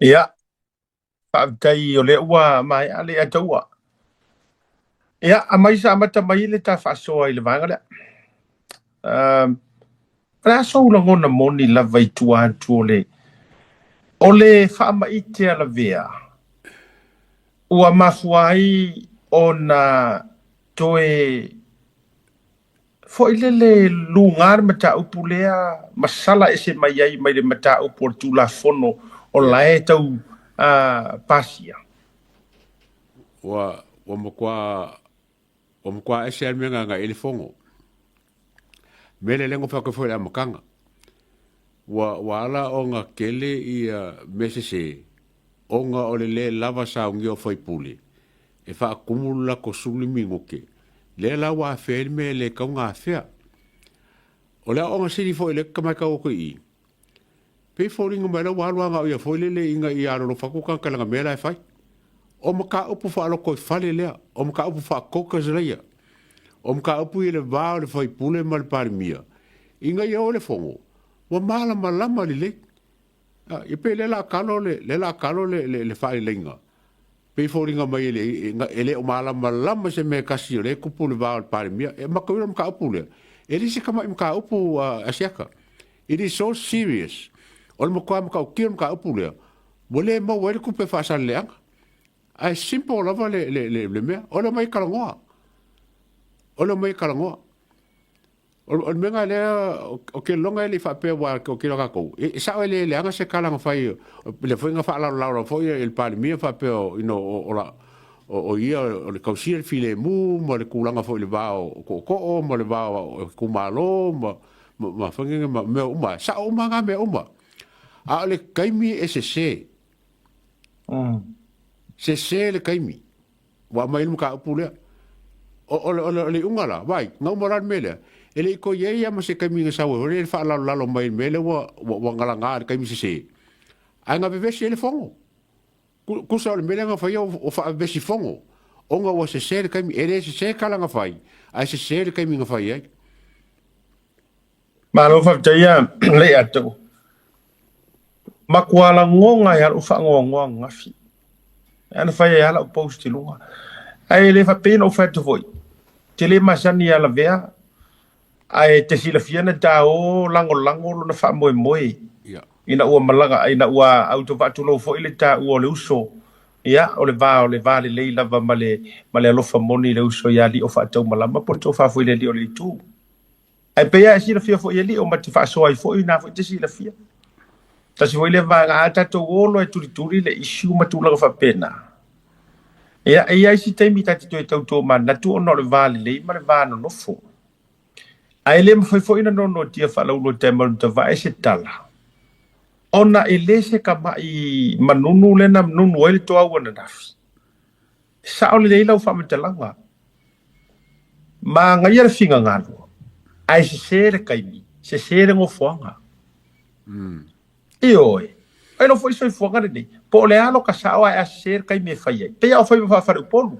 Ia, faafetai o lea ua maea le ataua. Ia, aumai sa amata mai le ta faasoa i le vaega lea. O le a sou lagona moni lava i tua atu o le o le faamaite a Lavea ua mafua ai ona toe foi lele luga le mataupu lea ma sala ese mai ai mai le mataupu o le Tulafono o la e tau pasia. Ua, ua matua, ua matua ese lava le mea na agai i ai le Fono. Mea lea lea na fai atu ai foi i le amataga. Ua, ua ala ona tele ia mea sese ona o le le lava saunia o faipule e faatumu le latou 15 minute, lea la ua afea ai le mea e le tatau ona afea. O le aoaoga sili foi lea e matau atu i i, pei e foliga mai la ua alu lava na o ia foi lele ina ia alolofa atu tagata i lana mea la e fai. O mataupu faalotoifale lea, o mataupu faa-caucus laia, o mataupu i le va o le faipule ma le Palemia, ina ia oo i le fono, ua malamalama lelei. Ia pei lea la talo le lea la talo le le, le faaleleiga. Pei foliga mai e le e le o malamalama se mea e tasi o lea e tupu le va o le Palemia. E matou le mataupu lea. E le se tamai mataupu a Asiata. It is so serious. O le matua matautia o le mataupu lea, ua le maua ai le tupe faasaleleaga. Ae simple lava le le le, le mea. O le omai e talanoa. O le omai e talanoa. O le mea lena lea ou te lagona e le i faapea aua ou te iloa tatou, e sao e le leaga se tala na fai, lea foi na faalalolalo ai foi e le Palemia faapea you know, o ia o le tausia le filemu ma le tulaga foi i le va o tootoo ma le va o itumalo ma ma foi nei ma mea uma, sao uma na mea uma. A o le taimi e sese. Sese le taimi. Ua aumai le mataupu lea. O, o, o, o le iuga la, vai, na uma la le mea lea. E le i toe i ai lava ma se taimi na sau ai foi le faalalolalo mai i le mea lea ua, ua, ua galagā i le taimi sese. Ae na vevesi ai le fono. Tusa o le mea lea na faia o faavevesi fono, ona ua sese le taimi. E le sese tala na fai, ae sese le taimi na fai ai. Malo faafetai ia Leiataua. Matua lagona ai lou faanoanoa ananafi. Ana fai ai lau post i luga. Ae le faapea na ou fai atu foi. Te le masani ia Lavea, ae te silafia na ta o lagolago lona faamoemoe. Ina ua malaga, ina ua auto faatulou foi le taua o le uso. Ia, o le va o le va lelei lava ma le, ma le alofa moni le uso ia Lio Faataumalama po o le tofa foi le alii o le itu. Ae pei lava e silafia foi e Lio ma te faasoa ai foi na foi te silafia. Tasi foi lea vaega a tatou o loa e tulituli le issue ma tulaga faapena. Ia, e i ai isi taimi ta te toe tautomanatu ona o le va lelei ma le va nonofo. Ae le mafai foi ona nonotia faalauiloa e Manutavae se tala, ona e le se tama'i manunu lea na nunu ai le toau ananafi. E sao lelei lau faamatalaga. Manaia le finagalo, ae sese le taimi, sese le nofoaga. Ioe. E iloa foi le soifuaga lenei, po o le a loka sao ae a sese le taimi e fai ai. Pei lava o fai ma faafaleupolu.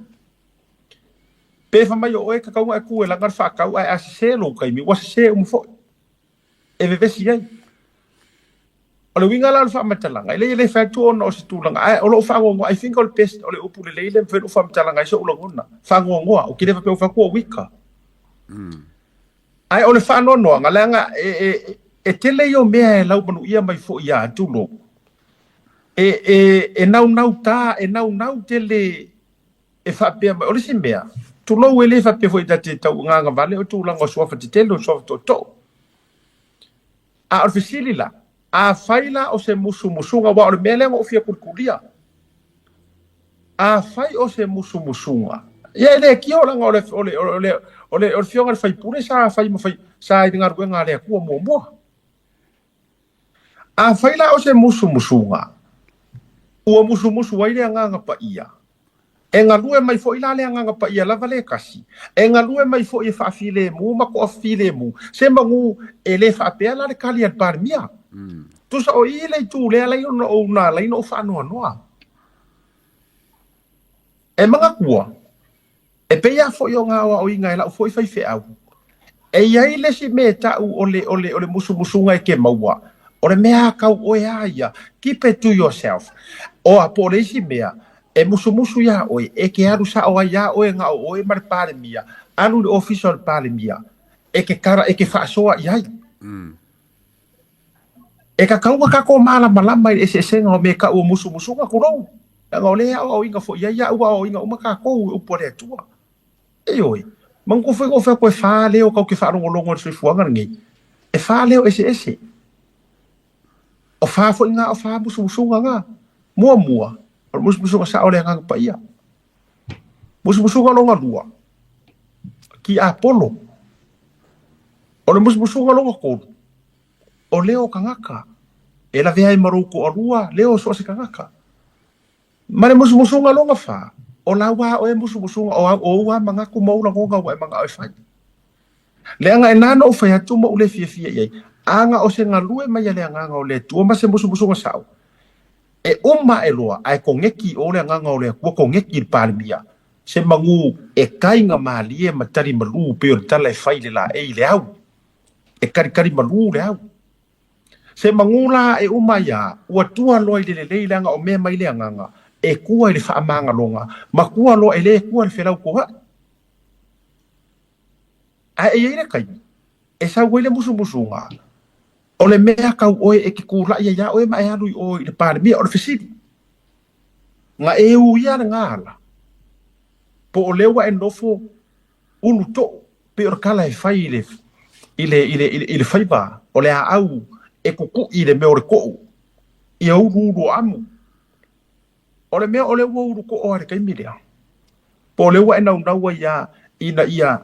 Pe fai mai o oe e tatau ona e tu e laga le faatau ae a sese lou taimi, ua sese uma foi. E vevesi ai. O le uiga la o le faamatalaga, e leai e le fai atu ona o se tulaga, ae o lou faanoanoa, I think o le best, o le upu lelei lea e mafai ona ou faamatalaga ai sou lagona, faanoanoa, ou te le faapea ua fai atu ua wika. Ae o le faanoanoaga, leaga e, e, e tele ia o mea e laumanuia mai foi ia tulou, e, e, e naunauta, e naunau tele e faapea mai, o le isi mea, tulou e le faapea foi ta te tau gagavale o tulaga o suafa tetele o suafa tootoo. A o le fesili la, afai la o se musumusuga, aua o le mea lea na ou fia kulikulia, afai o se musumusuga, ia e le tio leaga o le, o le, o le, o le, o le fioga le faipule sa fai ma fai, sa i le galuega a le Atua muamua. Afai la o se musumusuga, ua musumusu ai le Agaga Paia, e galue mai foi la le Agaga Paia lava le tasi, e galue mai foi e faafilemu ma toafilemu, se manu e le faapea la le tali a le Palemia. Tusa o i le itu lea lai ona ou na alai ona ou faanoanoa. E manatua, e pei lava foi o ngā aoaoina e lau foi faifeau, e i ai le isi mea e ta'u o le, o le, o le musumusuga e te maua. O le mea kau oe a ia, keep it to yourself. O a po o le isi mea, e musumusu iā oe, e ke alu sa'o ai iā oe ga'o oe ma le Palemia, alu i le ofisa o le Palemia, e ke kala, e ke faasoa i ai. E kakauga kākou malamalama i le eseesega o mea kau o musumusuga kulou, leaga o lea e aoaoina foi i ai a'u aoaoina uma kākou i upu a le Atua. Ioe, manatua foi na ou fai atu e fā leo tatou te faalogologo i le soifuaga lenei. E fā leo eseese. O fā foi ngā o fā musumusuga ngā. Muamua, o le musumusuga sa'o le Agaga Paia. Musumusuga lona lua, ki Apolo. O le musumusuga lona tolu, o leo o tagata. E lavea ai ma lou toalua, leo o so o se tagata. Ma le musumusuga lona fā, o lau a oe musumusuga, o au, o ou a manatu ma ou lagona ua e manao e fai. Leaga e na na ou fai atu ma ou le fiafia i ai, a na o se galue mai a le Agaga o le Atua ma se musumusuga sa'o, e uma ae loa ae koneki i o le Agaga o le Atua, koneki i le Palemia, se magū e kaiga malie ma tali malū pei o le tala e fai i le laei i le au, e kalikali malū le au. Se magū la e uma ai a, ua tua loa i le lelei leaga o mea mai le Agaga, e tua i le faamagaloga, ma tua loa e le tua i le felautoa'i. Ae e i ai le taimi e sau ai le musumusuga, o le mea kau oe e ke kula'i ai iā oe ma e alu i o i le Palemia. O le fesili, na e uia le gala, po o lea ua e nofo ulu to'u, pei o le tala e fai i le, i le, i le, i le faiva, o le aau e kuku'i i le mea o le to'u, ia uluulu o amu. O le mea o lea ua ulu to'o lava i le taimi lea, po o lea ua e naunau ai lava ina ia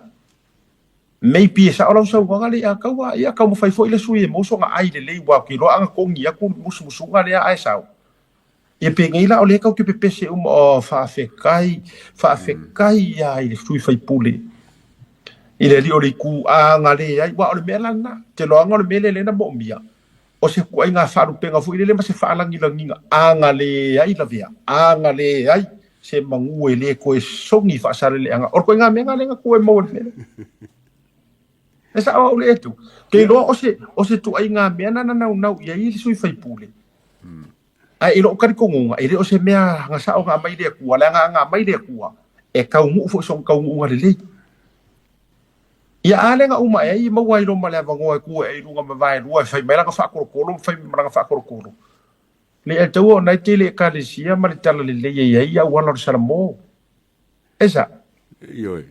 maybe e sa'o lau saunoaga lea ia taua, ia taumafai foi le sui e maua sona ai lelei aua ou te iloa a na togi atu le musumusuga lea ae sau. Ia penei la o lea tatou te pepese uma, oh faafetai, faafetai lava i le sui faipule i le alii o le itu a na leai, aua o le mea la lena, ou te iloaina o le mea lea lea na moomia, o se ituaiga faalupega foi lele ma se faalagilagiga a na leai lavea, a na leai se magū e le toe sogi faasaleleaga. O le ituaiga mea lena lea na tuu e maua i le mea lea. E sa'o au le etu. Ke iloa o se, o se ituaiga mea na na naunau i ai le sui faipule. Ae i lo'u talitonuga, e le o se mea na sa'o na aumai le Atua, leaga a na aumai le Atua, e taunuu foi sona taunuuga lelei. Ia a lea na uma ae ai, maua ai loa ma le avanoa e tu ae ai i luga ma vaelua e fai mai lana faakolokolo ma fai mai ma lana faakolokolo. Le ataua ona e tele ekalesia ma le talalelei e i ai auala o le Salamo. E sa'o? Ioe.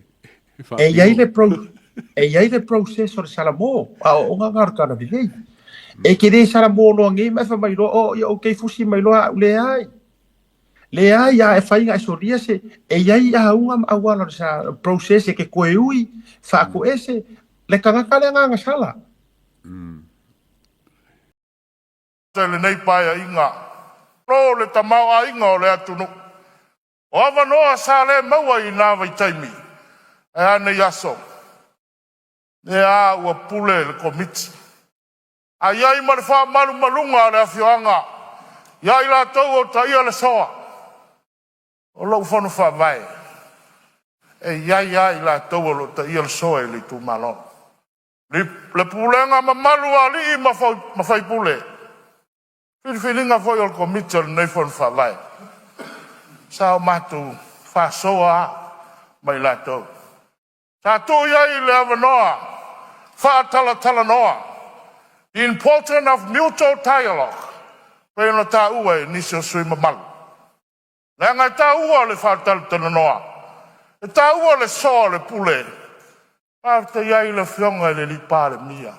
E i ai le pro, e i ai le process o le Salamo, a o ona na o le talalelei. E te le Salamo loa nei ma e fai mai loa, oh, ia okay, fusi mai loa a'u, leai. Leai, a e fai na e solia se, e i ai auga ma auala o le sa, process e ke koe ui, faakoese, le tagata lea na agasala. I lenei paeaiga lo le tamaoaiga o le atunuu. O avanoa sa le maua i nā vaitaimi, ae a nei aso, lea ua pule le Komiti. A i ai ma le faamalumaluga a le afioaga ia i latou o taia le soa, o lou fono faavae, e i ai lava i latou o lo o taia le soa i le itumalo. Le pulega mamalu a alii ma faipule, filifiliga foi o le Komiti o lenei fono faavae, sa o matou faasoa lava ma i latou. Sa tuu i ai le avanoa faatalatalanoa, the important of mutual dialogue, pei ona taua e nisi o sui mamalu. Leaga e taua le faatalatalanoa, e taua le soa o le pule. Faafetai ai i le afioga i le alii Palemia.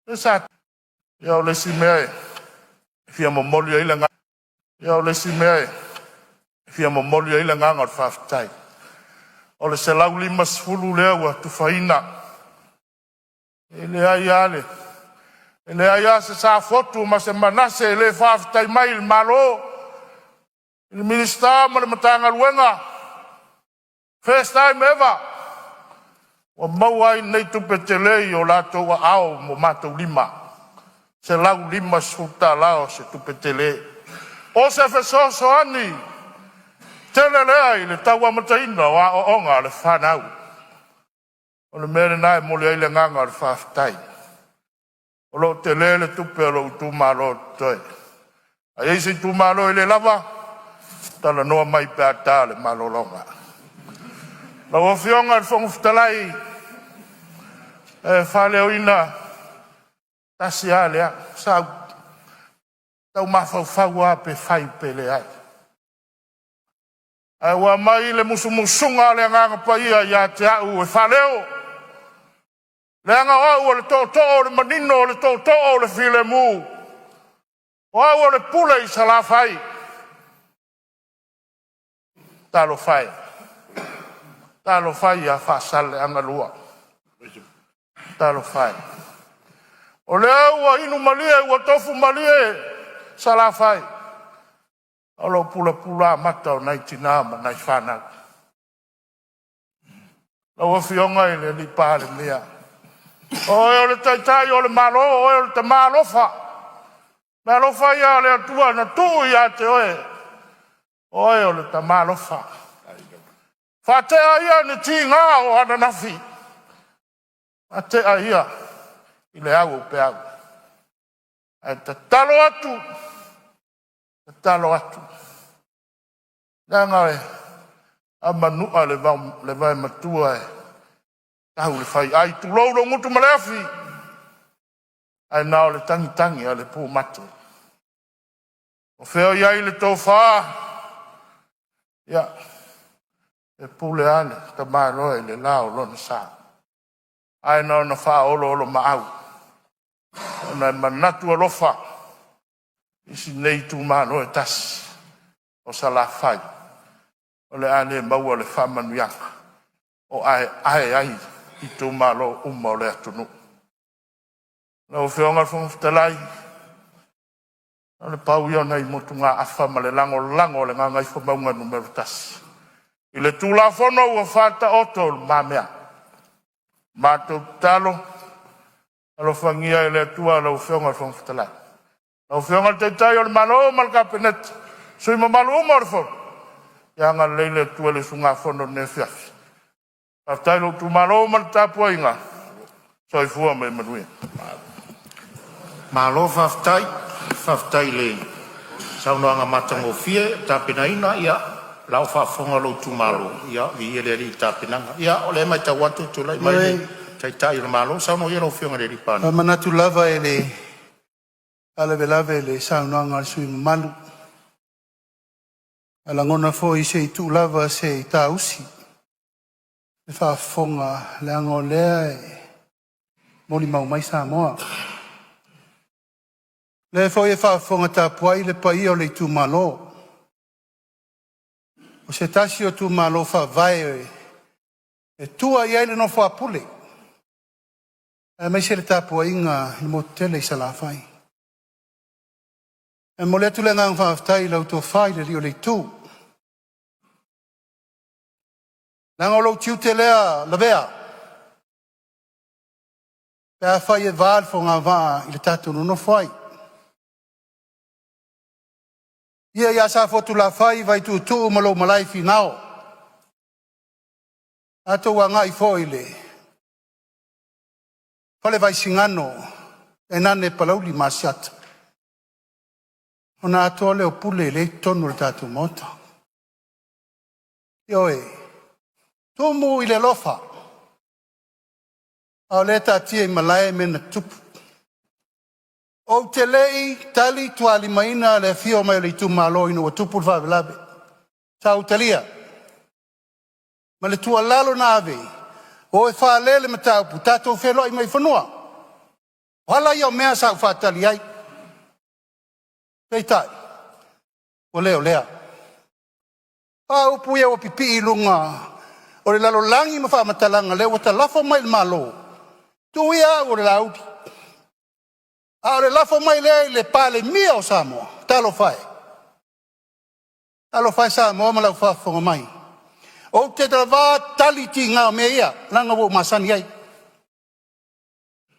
E sa ia o le isi mea e fia momoli ai le ia o le isi mea e fia momoli ai le agaga o le faafetai. O le 150 lea ua tufaina, e leai lava le e leai lava se safotu ma se manase e le faafetai mai i le Malo, i le Minisita ma le Matagaluega. First time ever ua maua ai nei tupe tele i o latou aao ma matou lima. $150 o se tupe tele. O se fesoasoani tele lea i le tauamataina o aoaoga a le fanau. O le mea lena e momoli ai le agaga o le faafetai. O lo o tele le tupe a lou itumalo o totoe. A i ai se itumalo e le lava, talanoa mai pe a ta le malologa. Lau Afioga i le Fofoga Fetalai, e faaleoina tasi a lea, sa ou tau mafaufau lava pe fai pe leai, ae ua aumai le musumusuga a le Agaga Paia ia te au e faaleo, leaga o au o le tootoo o le manino, o le tootoo o le filemu, o au o le pule i Salafai. Talofa e, talofa e ia Faasaleleaga 2, talofa e. O lea ua inu malie ua tofu malie Salafai, o lo o pulapula amata o nai tina ma nai fanau. Lau Afioga i le Palemia, o oe o le taitai o le Malo, o oe o le tama alofa. O le alofa ia o le Atua na tuu ia te oe, o oe o le tama alofa. Faatea ia ni tiga o ananafi, faatea ia i le au o peau. Ae tatalo atu, tatalo atu, leaga a manua le vae matua e tau i le faiai, tulou lou gutu ma le afi, ae na o le tagitagi a le pumate. O fea o i ai le tofa? Ia, e pule lava le tamaloa i le la o lona sa, ae na ona faaoloolomaau ona e manatu alofa i si nei itumalo e tasi o Salafai, o le a le maua le faamanuiaga o aeae ai itumalo uma o le atunuu. Lau Afioga i le Fofoga Fetalai, na o le pau ia o nai motugaafa ma le lagolago a le Gagaifomauga Nu.1 i le Tulafono ua faataoto i lumamea. Matou tatalo, alofagia e le Atua lau Afioga i le Fofoga Fetalai, lau Afioga i le Taitai o le Malo ma le Kapeneta, sui usufono mamalu uma o le Fono, ia agalelei le Atua i le usugafono i lenei afiafi. Faafetai i lou itumalo ma le tapuaiga, soifua ma ia manuia. Malo faafetai, faafetai i le saunoaga matagofie ua tapenaina. Ia o la ua faafofoga lou itumalo, ia viia le Alii i le tapenaga. Ia o lea e matau atu ua tulai mai le Taitai o le Malo. Saunoa ia lau Afioga i le Palemia. Manatu lava e le faalavelave i le saunoaga a le sui usufono mamalu. Ae lagona foi se i tuu lava se i saausi le faafofoga leaga o lea e molimau mai Samoa. O lea foi e faafofoga tapuai le paia o le itumalo. O se tasi o itumalo faavae e tua i ai le nofo a Pule, aemaise le tapuaiga i le motu tele i Salafai. E momoli atu le agaga faafetai i lau tofa i le alii o le itu, leaga o lou tiute lea Lavea, pe afai e va le fogavaa i le tatou nonofo ai. Le paia ia Safotulafai, Vaituutuu ma lou malai i Finao, tatou agai foi i le Fale Vaisigano tainane Palauli ma Asiata, ona atoa lea o pule lea e i totonu o le tatou Maota. Ioe, tumu i le alofa, a o lea e taatia i malae mea na tutupu. Ou te le i talitualimaina le afio mai o le itumalo ina ua tupu le faalavelave, sa ou talia ma le tuualalo na ave, o e faalele le mataupu, tatou feiloai mai i fanua. O ala ia o mea sa ou faatali ai, peitai ua le o lea. O a upu ia ua pipii i luga o le lalolagi ma faamatalaga, lea ua talafo mai i le Malo, tuu ia au o le Laauli, a o le lafo mai lea i le Palemia o Samoa, talofa e. Talofa e Samoa ma lau faafofoga mai, ou te tava tali tiga o mea ia leaga ua ou masani ai.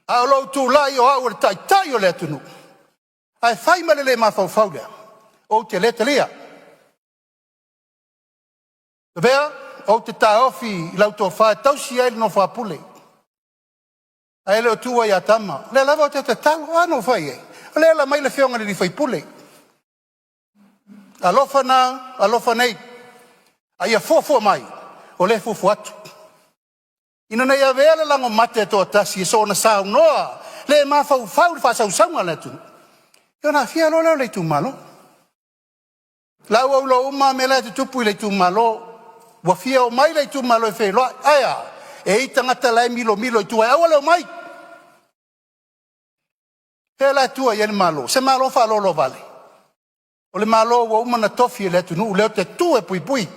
A o lou tulai o au o le taitai o le atunuu ae fai ma le le mafaufau lea, ou te le talia. Lavea, ou te taofi i lau tofa e tausi ai le nofo a Pule. Ae le o tuua ia tama. O lea lava ou te tatalo, a na ou fai i ai? O lea e ala mai le afioga i le sui usufono. Alofa na, alofa nei, a ia fuafua mai, o lea e fuafua atu. Ina ne i avea le lago mate toatasi e soona saunoa le mafaufau i le faasausauga a le atunuu, ia ona aafia loa lea o le itumalo. O la ua ou iloa uma lava mea la e tutupu i le itumalo. Ua fia omai le itumalo e feiloai, ae a? E i ai tagata la e milomilo i tua e aua le omai. O fea la e tua i ai le Malo? O se Malo faaloaloavale? O le Malo ua uma ona tofi e le atunuu lea ou te tu e puipui.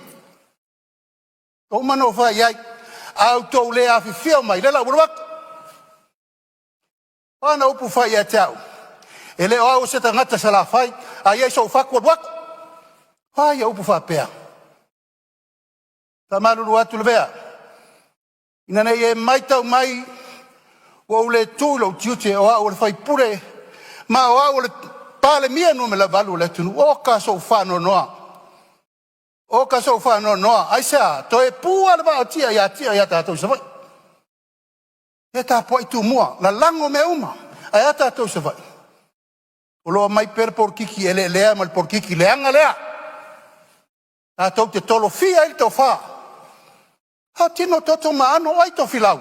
Ua uma ona ou fai i ai, a outou le afifio mai, o lea la ua ou alu atu. O a ana upu fai ia te au? E le o au o se tagata Salafai, a i ai sou fatu, alu atu. O a ia upu faapea? E faamalulu atu Lavea, ina ne i e matau mai ua ou le tu i lou tiute o au o le sui usufono ma o au o le Palemia numera 8 o le atunuu. Oka sou faanoanoa, oka sou faanoanoa. Aisea? Toe pu lava le vaa o tia ia tia ia tatou i Savaii. Se tapuai Tumua, lalago mea uma. Ae a tatou i Savaii? O lo o aumai pea le polokiki eleelea ma le polokiki leaga lea tatou te tolofia ai le tofa. A o tino o toto ma aano, o ai Tofilau?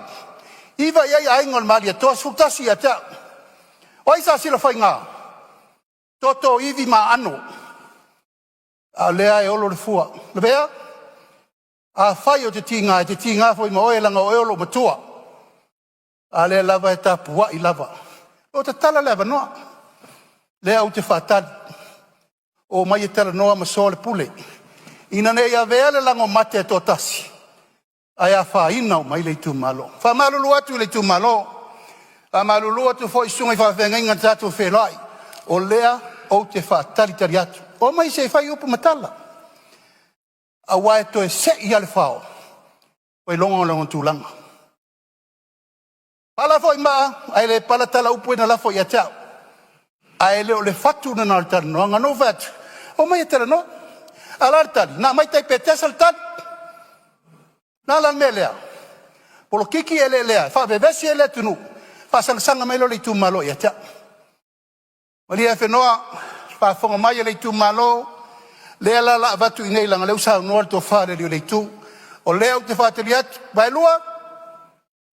9 i ai aiga o le Malietoa, 11 ia te au. O ai Siasila Faiga? Toto, ivi ma aano, a o lea e olo le fua. Lavea, afai ou te tiga, e te tiga foi ma oe leaga o oe o lou matua, a lea lava e tapuai lava. O lo o tatala le avanoa, lea ou te faatali, omai e talanoa ma soa le pule, ina ne i avea le lago mate e toatasi ae afaina uma ai le itumalo. E faamalulu atu i le itumalo, faamalulu atu foi i susuga i faafeagaiga na tatou feiloai, o lea ou te faatalitali atu. Omai se i fai upu ma tala, aua e toe sei lava le fao ua iloga lona tulaga. Pala foi maa ae le pala tala, o upu ia na lafo ia te au, ae le o le fatu lena o le talanoaga. Na ou fai atu, omai e talanoa. A o le a le tali? Na aumai tai Petesa le tali. O le a la le mea lea? Polokiki eleelea e faavevesi ai le atunuu, faasagasaga mai lea o le itumalo ia te au. Malie Afenoa, le faafofoga mai a le itumalo, lea la o le a avatu i inei leaga o lea ua saunoa le tofa i le alii o le itu. O lea ou te faatali atu, Vaelua,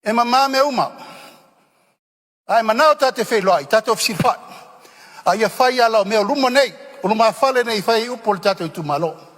e mama mea uma. A e manao ta te feiloai, tatou fesilafai, a ia fai ala o mea o luma nei, o lumafale nei e fai ai upu o le tatou itumalo.